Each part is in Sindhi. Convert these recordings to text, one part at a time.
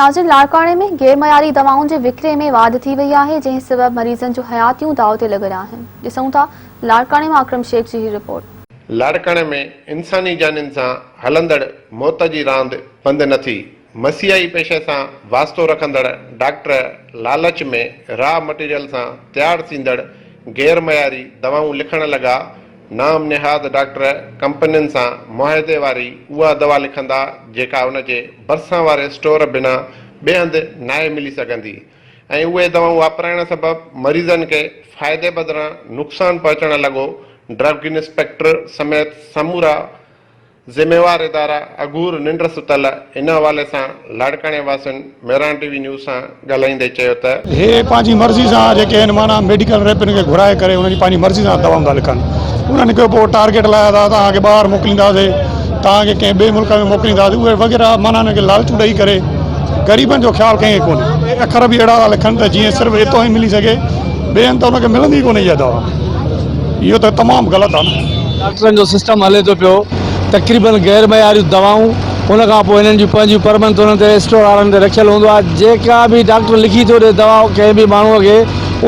ناظرين لاڙڪاڻي ۾ غير معياري دوائن جي وڪري ۾ واڌ ٿي وئي آهي جنهن سبب مريضن جون حياتيون داء تي لڳل آهن ڏسون ٿا لاڙڪاڻي مان اڪرم شيخ جي هي رپورٽ. لاڙڪاڻي ۾ انساني جانين سان هلندڙ موت جي راند بند نه ٿي، مسيحائي پيشي سان واسطو رکندڙ ڊاڪٽر لالچ ۾ را مٽيريل سان تيار ٿيندڙ غير معياري دوائون لکڻ لڳا، نام نهاد ڊاڪٽر ڪمپنين سان معاهدي واري اها دوا لکندا جيڪا ان جي ڀرسان واري اسٽور بنا ٻئي هنڌ ناهي ملي سگهندي ۽ اهي دوائون واپرائڻ سبب مريضن کي فائدي بدران نقصان پهچڻ لڳو، ڊرگ انسپيڪٽر سميت سمورا ذميوار ادارا اگهور ننڊ ستل ان حوالي سان لاڙڪاڻي واسين مهراڻ ٽي وي نيوز سان ڳالهائيندي چيو ته. هي پنهنجي مرضي سان جيڪي آهن معنيٰ ميڊيڪل ريپن کي گهرائي ڪري انهن جي پنهنجي مرضي سان دوائون ٿا لکن انهن کي پوء ٽارگيٽ لايا ٿا توهان کي ٻاهر موڪلينداسي توهان کي ڪنهن ٻئي ملڪ ۾ موڪلينداسي اهي وغيره معنيٰ انهن کي لالچون ڏئي ڪري غريبن جو خيال ڪنهن کي ڪونهي اکر به اهڙا ٿا لکن ته جيئن صرف اتو ئي ملي سگهي ٻئي هنڌ ته ان کي ملندي ئي ڪونهي اها دوا اهو ته تمام غلط آهي نه. ڊاڪٽرن جو سسٽم هلي ٿو پيو تقريبن غير معياريون دوائون ان کان پوء هنن جون پنهنجيون پرمنٽ انهن تي اسٽور وارن تي رکيل هوندو آهي جيڪا به ڊاڪٽر لکي ٿو ڏي دوا ڪنهن به ماڻهو کي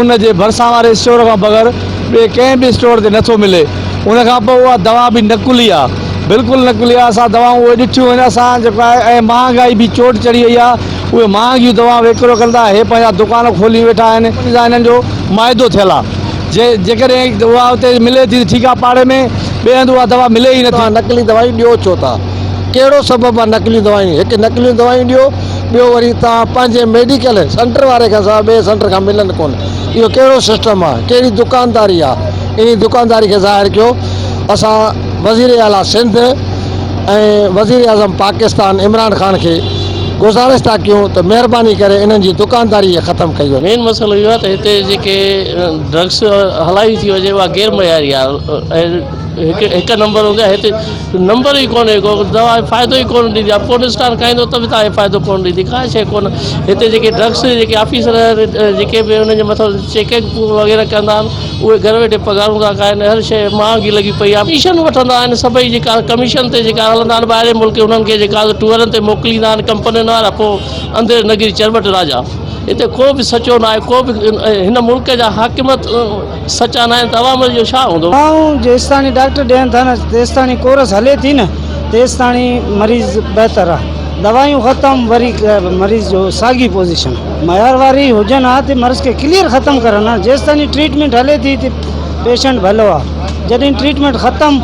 ان جي ڀرسان واري اسٽور کان بغير ٻئي ڪنهن به اسٽور تي نٿو ملي ان کان پوء اها دوا به نقلي آهي بلڪل نقلي آهي اسان دوائون اهي ڏٺيون آهن اسان جيڪو آهي ۽ مهانگائي به چوٽ چڙهي وئي آهي اهي مهانگيون دوائون وڪرو ڪن ٿا هي پنهنجا دڪان کولي ويٺا آهن ان سان هنن جو معاهدو ٿيل آهي جي جيڪڏهن اها اتي ملي ٿي ته ٺيڪ آهي پاڙي ۾ ٻئي هنڌ اها دوا ملي ئي نٿي. توهان نقلي دوائيون ڏيو ڇو ٿا؟ ڪهڙو سبب آهي نقلي دوائيون هڪ نقليون دوائيون ڏيو ٻيو وري توهان پنهنجي ميڊيڪل سينٽر واري کان سواء ٻئي سينٽر کان ملن ڪونه اهو ڪهڙو سسٽم آهي ڪهڙي دڪانداري آهي انهي دڪانداري کي ظاهر ڪيو اسان وزير اعليٰ سنڌ ۽ وزير اعظم پاڪستان عمران خان کي گذارش ٿا ڪيون ته مهرباني ڪري انهن جي دڪانداري کي ختم ڪئي وڃي. مين مسئلو اهو آهي ته هتي جيڪي ڊرگس هلائي ٿي وڃي اها غير معياري آهي ۽ هڪ هڪ نمبر هوندي آهي هتي نمبر ئي ڪونهي ڪو دوا فائدو ئي ڪونه ڏيندي آهي پورن اسٽار کائيندو ته به توهان کي فائدو ڪونه ڏيندي ڪا شيء ڪونه هتي جيڪي ڊرگس جيڪي آفيسر جيڪي به انهن جي مٿان چيڪنگ وغيره ڪندا آهن اهي گهر ويٺي پگهارون ٿا کائن هر شيء مهانگي لڳي پئي آهي ڪميشن وٺندا آهن سڀئي جيڪا ڪميشن تي جيڪا هلندا آهن ٻاهرين ملڪ انهن کي جيڪا ٽوئرن تي موڪليندا آهن ڪمپنين وارا پوء انڌير نگري چرٻٽ راجا هتي ڪو به سچو ناهي ڪو به هن ملڪ جا حاڪم سچا ناهن ته عوام جو ڇا هوندو. دوائون جيستاڻي ڊاڪٽر ڏين ٿا نه تيستاڻي ڪورس هلي ٿي نه تيستاڻي مريض بهتر آ دوايون ختم وري مريض جو ساڳي پوزيشن. معيار واري هجن ها ته مرض کي ڪليئر ختم ڪرن ها جيستائين ٽريٽمينٽ هلي ٿي ته پيشنٽ ڀلو آ جڏهن ٽريٽمينٽ ختم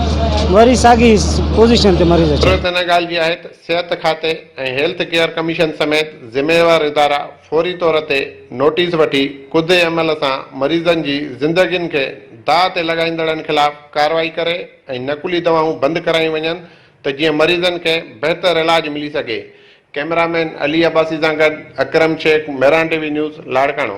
وري ساڳي پوزيشن تي مريض اچي. ضرورت ان ڳالهه جي آهي ته صحت کاتي ۽ هيلٿ ڪيئر ڪميشن سميت ذميوار ادارا فوري طور تي نوٽيس وٺي ڪڌي عمل سان مريضن جي زندگين کي داء تي لڳائيندڙن خلاف ڪارروائي ڪري ۽ نقلي دوائون بند ڪرايون وڃن ته جيئن مريضن کي بهتر علاج ملي سگهي. ڪئميرا مين علي عباسي سان گڏ Akram Shaikh, Mehran T V news, Larkana.